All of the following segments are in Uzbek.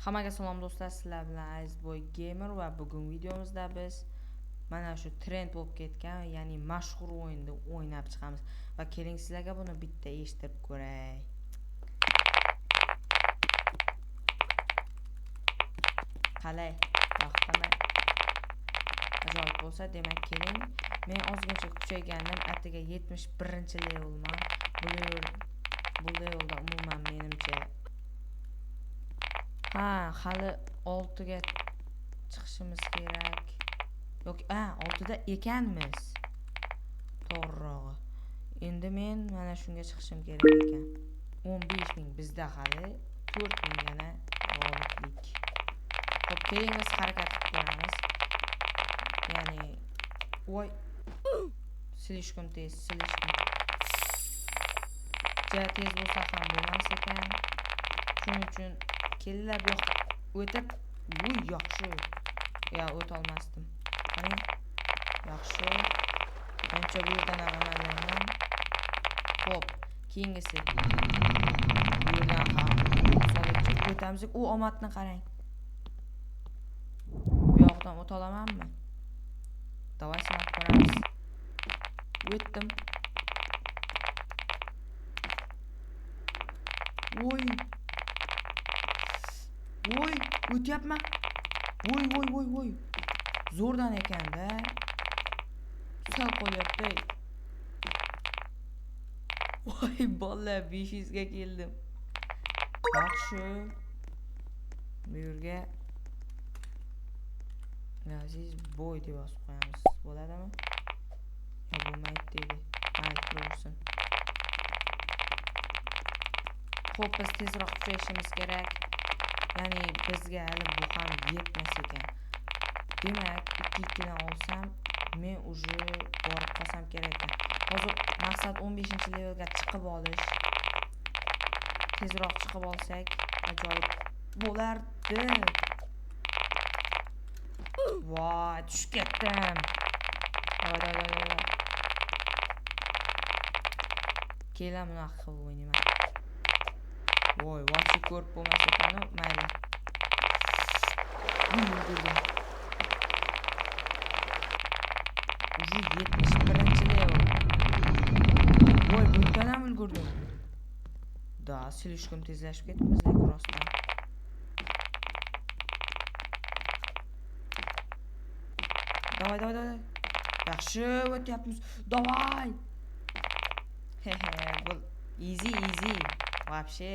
Hammaga salom do'stlar, sizlar bilan Azizboy Gamer va bugun videomizda biz mana shu trend bo'lib ketgan, ya'ni mashhur o'yinni o'ynab chiqamiz va keling sizlarga buni bitta eshittirib ko'ray. Qalay, yoqdimi? Ajoyib bo'lsa, demak keling. Men ozgincha kuchaygandim, atiga 71-levelman. Bu levelda umuman menimcha ha, hali 6 ga chiqishimiz kerak. Yo'q, 6 da ekanmiz. To'g'rirog'i. Endi men mana shunga chiqishim kerak ekan. 15 000 bizda hali 4000 gana g'oliblik. Xo'p, keling biz harakat qilib ko'ramiz. Ya'ni voy, slishkom tez, slishkom. Ja tez bo'lsa ham bo'lmas ekan. Shuning uchun kelinglar bu yoqqa o'tib, uy, yaxshi. Ya o'ta olmasdim. Qarang. Yaxshi. Menimcha bu yerdan ham amallayman. Xo'p, keyingisi. Bu yerdan ham osonlikcha o'tamiz. U omadni qarang. Bu yoqdan o'ta olamanmi? Davay sinab ko'ramiz. O'tdim. Voy. Voy, o'tyapman. Voy, voy, voy, voy. Zo'rdan ekanda. Sal qolyapti. Voy, bolalar, 500 ga keldim. Yaxshi. Bu yerga Aziz boy deb yozib qo'yamiz. Bo'ladimi? Yo, bo'lmaydi deydi. Mayli, turaversin. Xo'p, biz tezroq kuchayishimiz kerak. Ya'ni bizga hali bu ham yetmas ekan. Demak, 2-2dan olsam, men уже borib qolsam kerak ekan. Hozir maqsad 15-levelga chiqib olish. Tezroq chiqib olsak, ajoyib bo'lardi. Voy, tushib ketdim. Voy, voy, voy, voy. Kelam bunaqa qilib o'ynayman. Voy, вообще ko'rib bo'lmas ekan-u, mayli. Ulgurdim. Уже 71-level. Voy, bundan ham ulgurdim. Da, slishkom tezlashib ketibmiz lekin rostdan. Davay, davay, davay. Yaxshi o'tyapmiz. Davay. He-he, bu easy, easy. Вообще.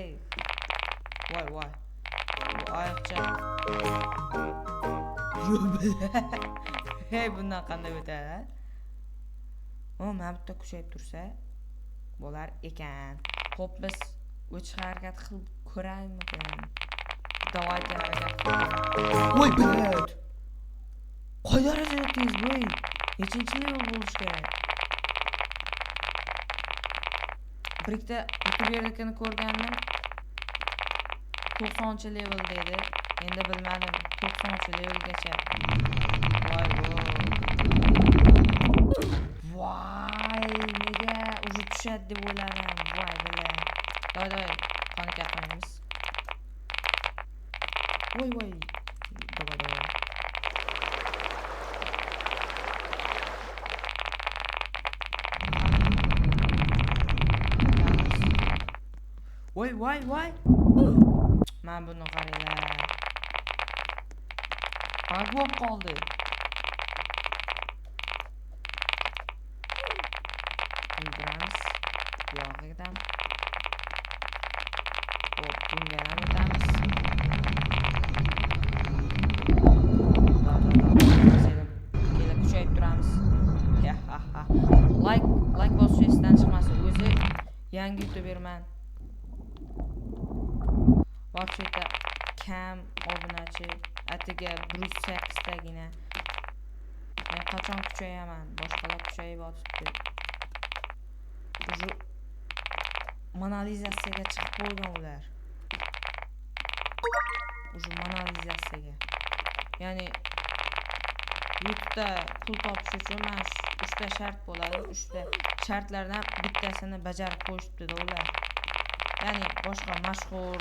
Voy, voy. Bu oyoqcha. Hey, bundan qanday o'tadi? O, mana bu yerda kuchayib tursa bo'lar ekan. Xo'p, biz o'tish harakat qilib ko'raymikin? Давайте harakat qilib. Voy, блядь. Qay darajada tez bu? Nechinchi level bo'lishi kerak? Bir ikkita youtubernikini ko'rgandim. 90-level dedi. Endi bilmadim, 90-levelgacha. Voy, voy. Voy, nega уже tushadi deb o'yladim. Voy, billa. Davay, davay, qoniga qo'yamiz. Voy, voy. Davay, davay. Voy, voy, voy. Mana buni qaranglar. Bug bo'lib qoldi. Ulguramiz. Bu yog'idan. Xo'p, bunga ham o'tamiz. Kelib kuchayib turamiz. Ha ha. Like, like bosish esdan chiqmasin. O'zi yangi youtuberman. Вообще-то kam obunachi, atiga 108 tagina. Men qachon kuchayaman? Boshqalar kuchayib yotibdi. Уже monalizatsiyaga chiqib qo'ygan ular. Уже monalizatsiyaga. Ya'ni YouTube'da pul topish uchun mana shu 3 ta shart bo'ladi. 3 ta shartlardan bittasini bajarib qo'yishibdi-da ular. Ya'ni boshqa mashhur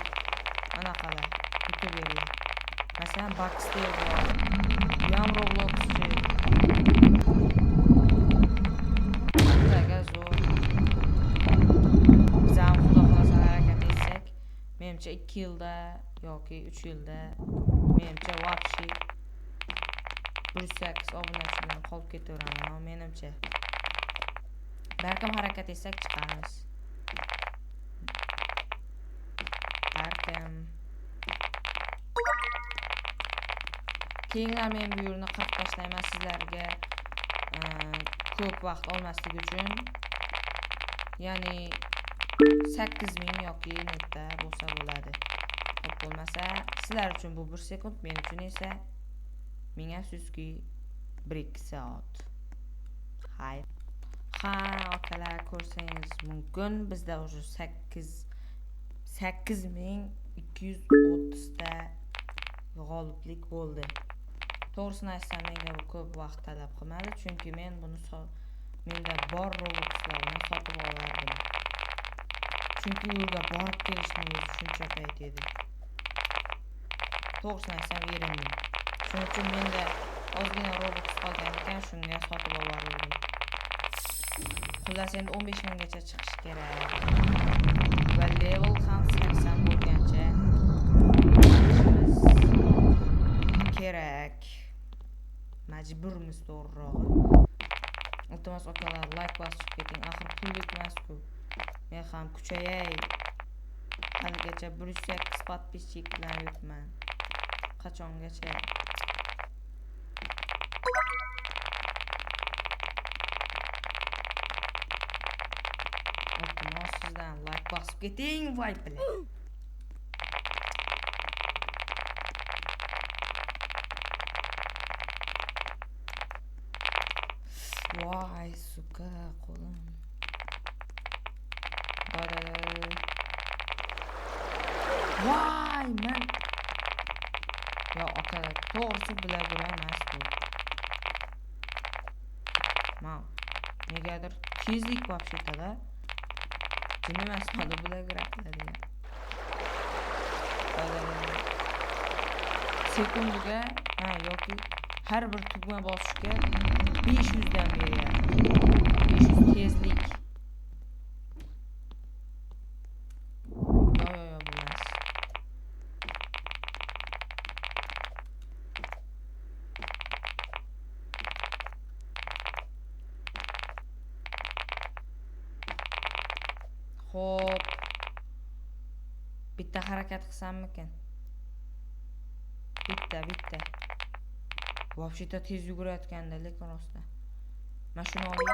anaqalar, youtuberlar. Desam, Baxter bor. Bu ham Robloxchi. Aka zo'r. Biz ham xudo xohlasa harakat etsak, menimcha 2 yilda yoki 3 yilda menimcha вообще 108 obunachi bilan qolib ketaveraman, menimcha. Balkim harakat etsak chiqamiz. Balkim. Keyinlar men bu yerni qirib tashlayman sizlarga ko'p vaqt olmaslik uchun. Ya'ni 8000 yoki netta bo'lsa bo'ladi. Ko'p bo'lmasa sizlar uchun bu 1 sekund, men uchun esa ming afsuski 1-2 soat. Hay. Ha, akalar ko'rsangiz mumkin, bizda уже 8230 ta g'oliblik bo'ldi. To'g'risini aytsam, menga bu ko'p vaqt talab qilmadi, chunki men buni menda bor Robuxlar bilan sotib olardim. Chunki u yerga borib kelishni o'zi shuncha payt edi. To'g'risini aytsam, erindim. Shuning uchun menda ozgina Robux qolgan ekan, shunga sotib olib. Xullas, endi 15 minggacha chiqish kerak. Va level ham 80 bo'lgancha chiqishimiz kerak. Majburmiz to'g'rirog'i. Iltimos akalar, like bosib keting. Axir pullik emas-ku. Men ham kuchayay. Haligacha 108 podpisчик bilan yuribman. Qachongacha? Iltimos sizdan like bosib keting, voy bilan. Voy, suka, qo'lim. Voy, men. Yo, akalar, to'g'risi bular emas bu. Ma, negadir tezlik вообще-то-da. Jim emasmadi bular qiladigan. Sekundiga, ha, yoki har bir tugma bosishga 500 dan beryapti. 500 tezlik. Yo, yo, yo, bu emas. Xo'p. Bitta harakat qilsammikin? Bitta, bitta. Вообще-то tez yugurayotganda, lekin rostdan. Mana shuni olay.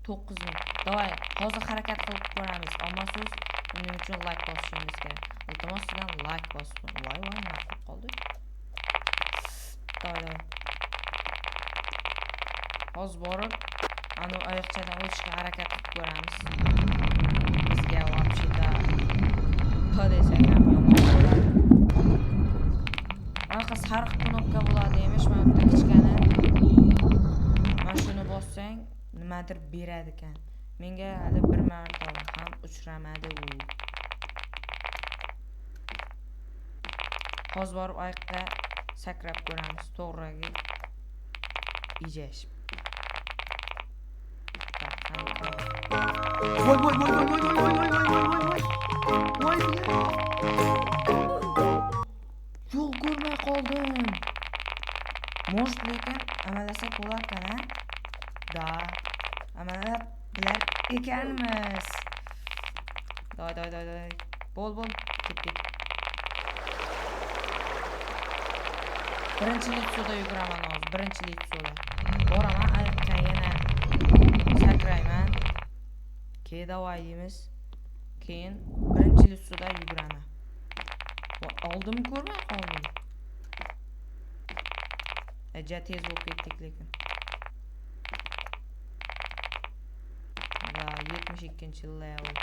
9000. Давай, hozir harakat qilib ko'ramiz. Ammo siz uning uchun like bosishingiz kerak. Iltimos sizdan like bosib. Voy, voy, nima qilib qoldi? Давай, давай. Hozir borib, ana oyoqchadan o'tishga harakat qilib ko'ramiz. Bizga вообще-то P desak ham yomon bo'ladi. Anaqa sariq knopka bo'ladi emish, mana bu yerda kichkina. Mana shuni bossang, nimadir beradi ekan. Menga hali bir marta ham uchramadi u. Hozir borib oyoqqa sakrab ko'ramiz, to'g'rirog'i ijash. Voy voy voy voy voy voy voy voy voy voy voy. Voy bilan. Yo'q, ko'rmay qoldim. Может, lekin amalasak bo'larkan, a? Da. Amalab bilar ekanmiz. Doy, doy, doy, doy. Bo'l, bo'l, ketdik. Birinchi litsoda yuguraman hozir, birinchi litsoda. Boraman, ayiqqa yana sakrayman. Keyin davay deymiz. Keyin birinchi litsoda yuguraman. Oldim, ko'rmay qoldim. Ja tez bo'lib ketdik lekin. Va 72-level.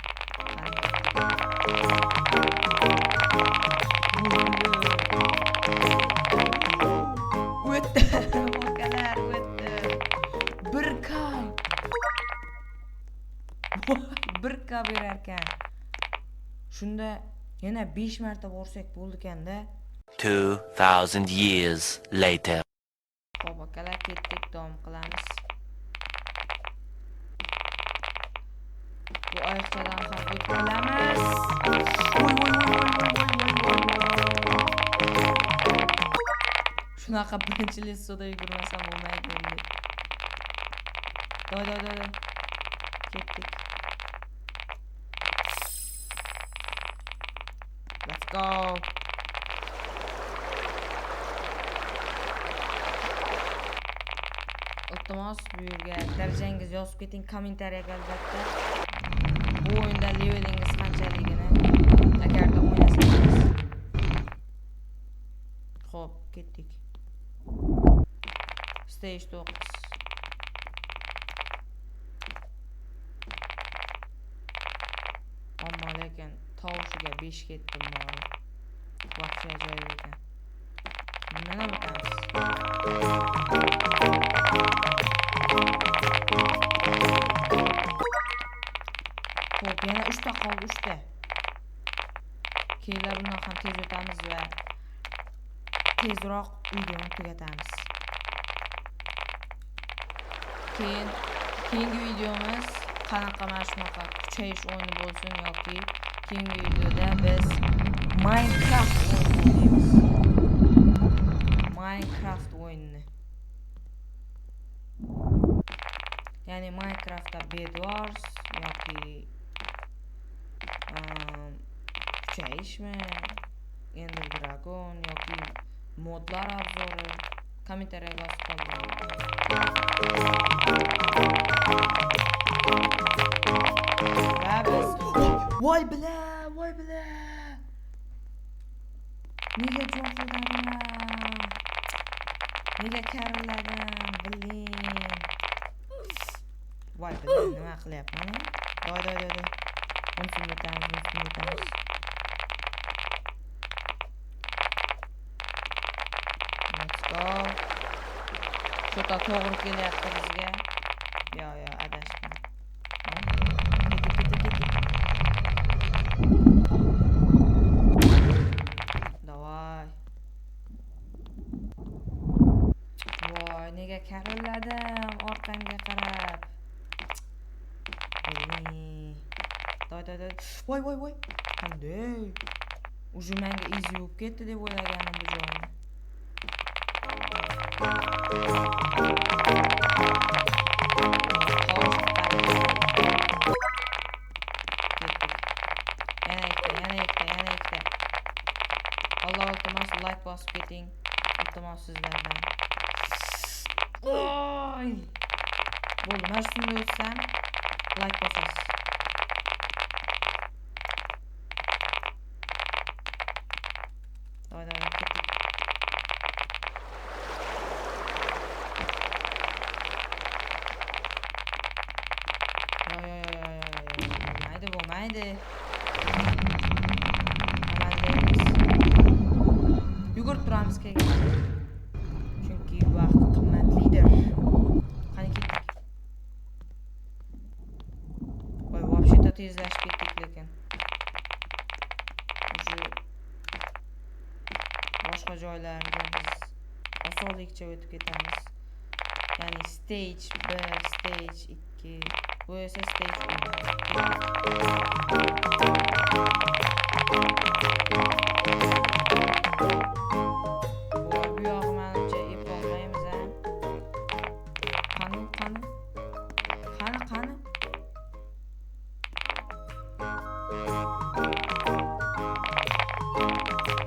O'tdi, okalar, o'tdi. 1K. 1K berar ekan. Shunda yana 5 marta borsak bo'ldi ekanda. 2000 years later. Xo'p, akalar, ketdik, davom qilamiz. Bu oyoqchadan ham o'tib olamiz. Voy voy voy voy voy voy voy voy. Shunaqa birinchi lissoda yugurmasam bo'lmaydi endi. Doy doy doy doy. Ketdik. Let's go. Iltimos, bu yerga darajangizni yozib keting kommentariyaga albatta. Bu o'yinda levelingiz qanchaligini agarda o'ynasangiz. Xo'p, ketdik. Stage 9. Ammo lekin tovushiga 5 ketdim bori. Vaqti ajoyib ekan. Bundan ham o'tamiz. Xo'p, yana 3 ta qoldi, 3 ta. Keyinlar bundan ham tez o'tamiz va tezroq videoni tugatamiz. Keyingi videomiz qanaqa mana shunaqa kuchayish o'yini bo'lsin yoki keyingi videoda biz Minecraft o'yinini o'ynaymiz. Minecraft o'yinini. Ya'ni Minecraftda Bed Wars yoki kuchayishmi, Ender Dragon yoki modlar obzori kommentariyaga yozib qoldiring. Va biz voy bila, voy bila. Nega jo'xladim? Nega karilladim? Biling. Voy bila, nima qilyapman? Doy doy doy doy. Bunisini o'tamiz, bunisini o'tamiz. Let's go. Shota to'g'ri kelyapti bizga. Yo, yo, adashdim. Ketdik, ketdik, ketdik. Davay. Voy, nega karilladim orqamga qarab. Doy, doy, doy. Voy, voy, voy. Qanday? Уже menga easy bo'lib ketdi deb o'ylaganim bu joyni. Ketdik. Yana ikkita, yana ikkita, yana ikkita. Alloh iltimos like bosib keting. Iltimos sizlardan. Oy! Bo'ldi, mana shunday o'tsam like bosasiz. Давай, давай, ketdik. Yo, yo, yo, yo, yo, yo. Bo'lmaydi, bo'lmaydi. Amalda emas. Yugurib turamiz kelgancha. Chunki vaqt qimmatlidir. Qani ketdik. Voy, вообще-то tezlashib ketdik lekin. Уже boshqa joylarga biz osonlikcha o'tib ketamiz. Ya'ni stage 1, stage 2, bu esa stage 3. Voy, bu yog'i menimcha eplolmaymiz a. Qani, qani? Qani, qani?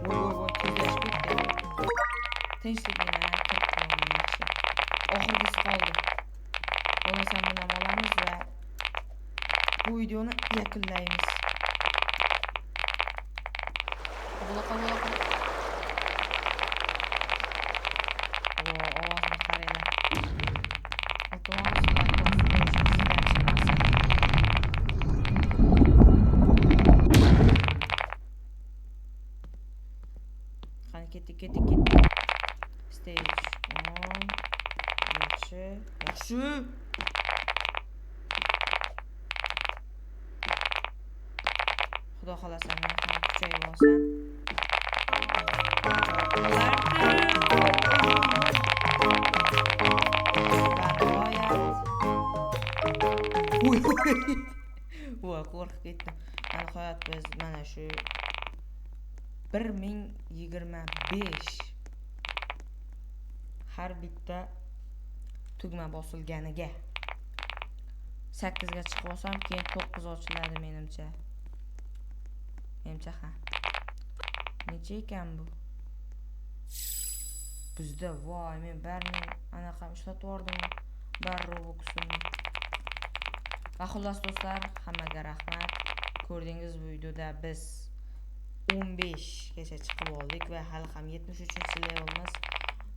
Voy, voy, voy, tezlashib ketdi. Tinchligini kirib qolgan yaxshi. Oxirgisi qoldi. Bo'lmasam buni ham olamiz va bu videoni yakunlaymiz. Bunaqa, bunaqa. Voy, ovozini qaranglar. Iltimos, like bosib qo'yish sizdan chiqmasin. Qani ketdik, ketdik, ketdik. Stage 10. Yaxshi, yaxshi. Xudo xolasa men ham kuchayib olsam. Ajoyib Voy, qo'rqib ketdim. Nihoyat biz mana shu 1025 har bitta tugma bosilganiga 8 ga chiqib olsam, keyin 9 ochiladi menimcha. Menimcha, ha. Necha ekan bu? Bizda, voy, men barini anaqa ishlatib yubordim. Bari Robux'imni. Va xullas, do'stlar, hammaga rahmat. Ko'rdingiz, bu videoda biz 15 gacha chiqib oldik va hali ham 73-levelmiz.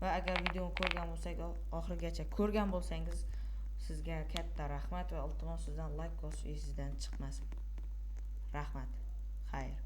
Va agar videoni ko'rgan bo'lsak, oxirigacha ko'rgan bo'lsangiz, sizga katta rahmat va iltimos, sizdan like bosish esingizdan chiqmasin. Rahmat. Xayr.